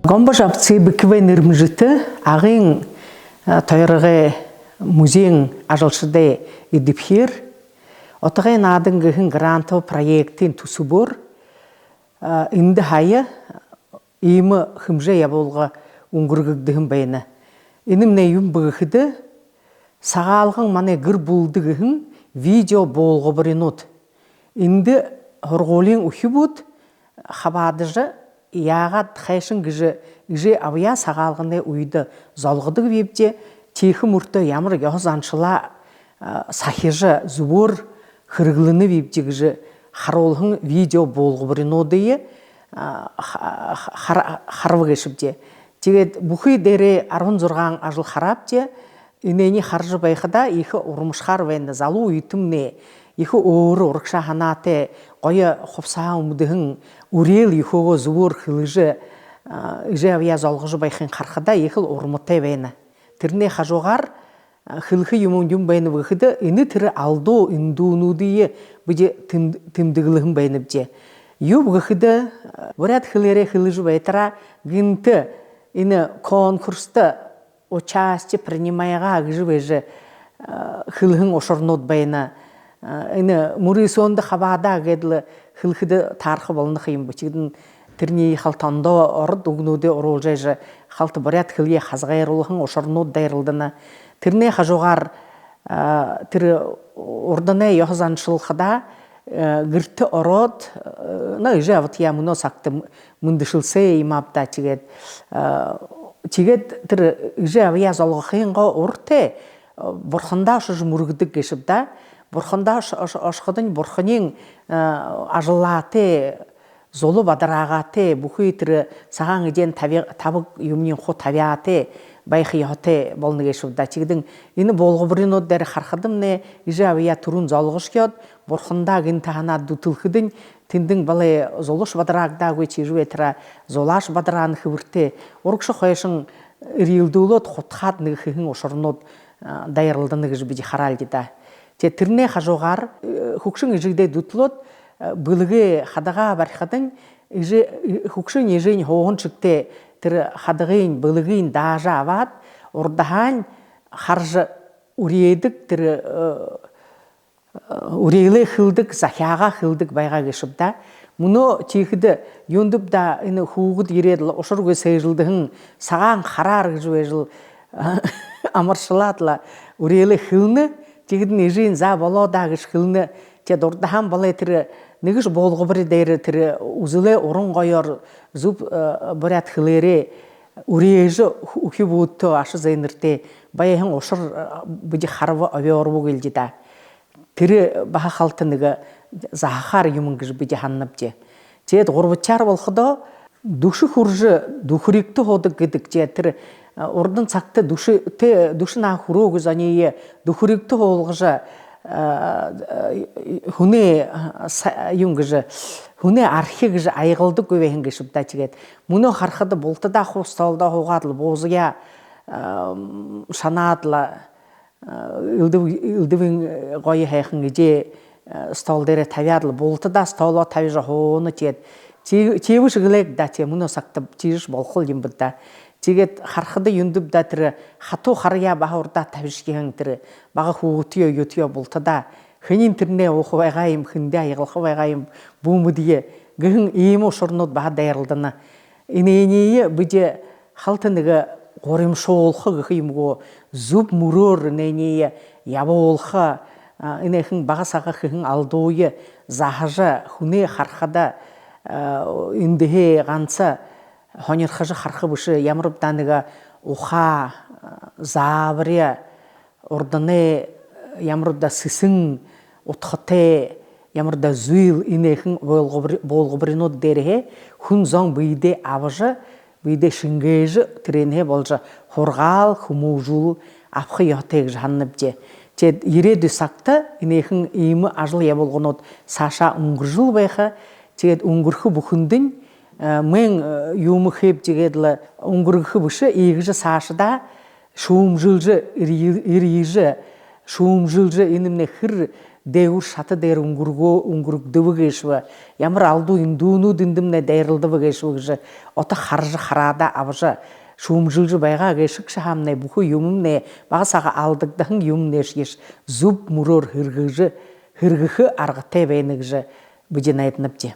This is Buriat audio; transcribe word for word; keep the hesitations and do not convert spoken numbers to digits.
Гомбожаб Цыбиковай нэрэмжэтэ Агын, а, тойрогой музейн ажалшадай эдэбхеэр «Утагай наадан» гэһэн грантово проектын түсэбөөр, а, эндэ һая иимэ хэмжээ ябуулга үнгэргэгдэһэн байна. Энэмнай юун бэ гэхэдэ, «Сагаалган – манай гэр бүлэдэ» гэһэн видео буулгабаринууд. Эндэ һургуулиин үхибүүд хабаадажа, яагаад, хайшан гэжэ эжы абаяа Сагаалганай үедэ золгодог бибди, тиихэ мүртөө ямар ёһо заншалаа, а, сахижа, зүбөөр хэрэглэнэ бибди гэжэ харуулһан видео буулгабаринуудые, а, ха-, ха-, хара-, хараба гээшэбди. Тиигээд бүхы дээрээ арбан зургаан ажал хараабди. Энээниие хаража байхадаа ехэ урмашахаар байна. Залуу үетэмнай ехэ өөр урагшаа һанаатай, гоё хубсаһа үмдэһэн, үреэл ехэ үгөө зүбөөр хэлэжэ, а, эжы абаяа золгожо байхыень харахада ехэл урматай байна. Тэрэнэй хажуугаар, а, хэлэхэ юумэн юун байнаб гэхэдэ, энэ тэрэ алдуу эндүүнүүдые бидэ тэм-, тэмдэглэһэн байнабди. Юуб гэхэдэ, а, буряад хэлээрээ хэлэжэ байтараа, гэнтэ энэ конкурста участие принимайгаа гэжэ байжа, а, хэлэһэн ушарнууд байна. А, энэ мүрысөөндэ хабаадаа гээд лэ хэлэхэдэ таарха болоно ха юм бэшэ. Тиигээд тэрэниие халта ондоо ород үгэнүүдые оруулжа байжа, халта буряад хэлэеэ хазгайруулһан ушарнууд дайралдана. Тэрэнэй хажуугаар, а, тэрэ урданай ёһо заншалда, э, гэртэ ороод, э, ну, эжы абатаяа мүнөө сагта м-, мэндэшэлсээ юм ааб даа, тиигээд, э, тиигээд тэрэ эжы абаяа золгохынгоо урда, э, бурхандаа ошожо мүргэдэг гээшэб даа. Бурхандаа ош-, ош-, ошоходонь бурханиинь, э, ажаллаатай, зула бадараагаатай, бүхы тэрэ сагаан эдеэн таби-, табаг юумэниинь хуу табяатай байха ёһотой болоно гээшэб даа. Тиигээд энэ буулгабаринууд дээрэ харахадамнай, эжы абаяа түрүүн золгожо ошоод, бурхандаа гэнтэ һанаад дүтэлхэдэнь, тэндэнь балай зулаш бадараагдаагүй, тиижэ байтараа зулааш бадараана хэбэртэй, урагшаа хойшонь эрьелдүүлээд, худхаад нэгэ хэһэн ушарнууд, а, дайралдана гэжэ бидэ хараалди даа. Тиигээд тэрэнэй хажуугаар, э, хүгшэн эжыдээ дүтэлөөд, э, бэлэгээ хадагаа барихадань, эжы, э, хүгшэн эжынь һууһан шэгтээ тэрэ хадагынь, бэлэгынь даажа абаад, урдаһаань хаража үреэдэг, тэрэ, э, э, үреэлээ хэлэдэг, захяагаа хэлэдэг байгаа гээшэб даа. Мүнөө тиихэдэ юундэб даа, энэ хүүгэд ерээд лэ ушаргүй сээжэлдэһэн сагаан хараар гэжэ байжал, амаршалаад лэ үреэлээ хэлэнэ. Тиихэдэнь эжынь: «За, болоо даа», — гэжэ хэлэнэ. Тиигээд урдаһаань балай тэрэ нэгэшье буулгабари дээрэ тэрэ үзэлээ уран гоёор, зүб, э, буряад хэлээрээ үреэжэ, үхибүүдтэ аша зээнэртэ байһан ушар, э, бидэ хараба, обёорбо гэлди даа. Тэрэ баһа халта нэгэ заһахаар юумэн гэжэ бидэ һананабди. Тиигээд гурбадахяар болоходоо, дүшэ хүрэжэ дүхэригтэ һуудаг гэдэг. Тиигээд тэрэ, а, урдын сагта дүшэ, тэ-, дүшэ наһа хүрөөгүй зониие дүхэригтэ һуулгажа, а, а, хүнэй, а, са-, юун гэжэ, хүнэй архи гэжэ аягалдаггүй байһан гээшэб даа. Тиигээд мүнөө харахада, бултадаа хуу столдоо һуугаад лэ, буузаяа, а, м, шанаад лэ, а, элдэб-, элдэбын, э, гоё һайхан эдеэ, э, стол дээрээ табяад лэ, бултадаа столоо табижа һууна. Тиигээд ти-, тиибэшье гэлэй даа, тиигээд мүнөө сагта тиижэшье болохол юм бэ даа. Тиигээд харахада, юундэб даа, тэрэ хатуу хараяа баһа урдаа табижархиһан, тэрэ бага хүүгэдтэеэ, юутэеэ бултадаа. Хэниинь тэрэнээ ууха байгаа юм, хэндээ аягалха байгаа юм, бү мэдэе гэһэн иимэ ушарнууд баһа дайралдана. Энээниие бидэ халта нэгэ гуримшуулха гэхэ юм гү, зүб мүрөөр энээниие ябуулха, а, энээхэн бага сагта хэһэн алдууе заһажа, хүнэй харахада, а, эндэһээ ганса һонирхожо хараха бэшэ, ямарб даа нэгэ ухаа, а, заабари, урданай ямарб даа сэсэн удхатай, ямарб даа зүйл, энээхэн буулгабари-, буулгабаринууд дээрэһээ хүн зон бэедээ абажа, бэедээ шэнгээжэ, тэрээнһээ боложо һургаал, хүмүүжүүлэл абаха ёһотой гэжэ һананабди. Тиигээд ерээдүй сагта энээхэн иимэ ажал ябуулганууд саашаа үнгэржэл байха. Тиигээд үнгэрхэ бүхэндэнь, э, мэн, э, юумэ хээб, тиигээд лэ үнгэргэхэ бэшэ, иигэжэ саашадаа шүүмжэлжэ, эрье-, эрьежэ, шүүмжэлжэ, энэмнай хэр дээгүүр шата дээрэ үнгэргөө-, үнгэргэгдэбэ гээшэб, ямар алдуу эндүүнүүд эндэмнай дайралдаба гээшэб гэжэ ото хаража, хараадаа абажа, шүүмжэлжэ байгаа гээшэ һаамнай, бүхы юумэмнай, бага сага алдагдаһан юумэмнай гээшэ зүб мүрөөр һэргэжэ, һэргэхэ аргатай байна гэжэ бидэ найданабди.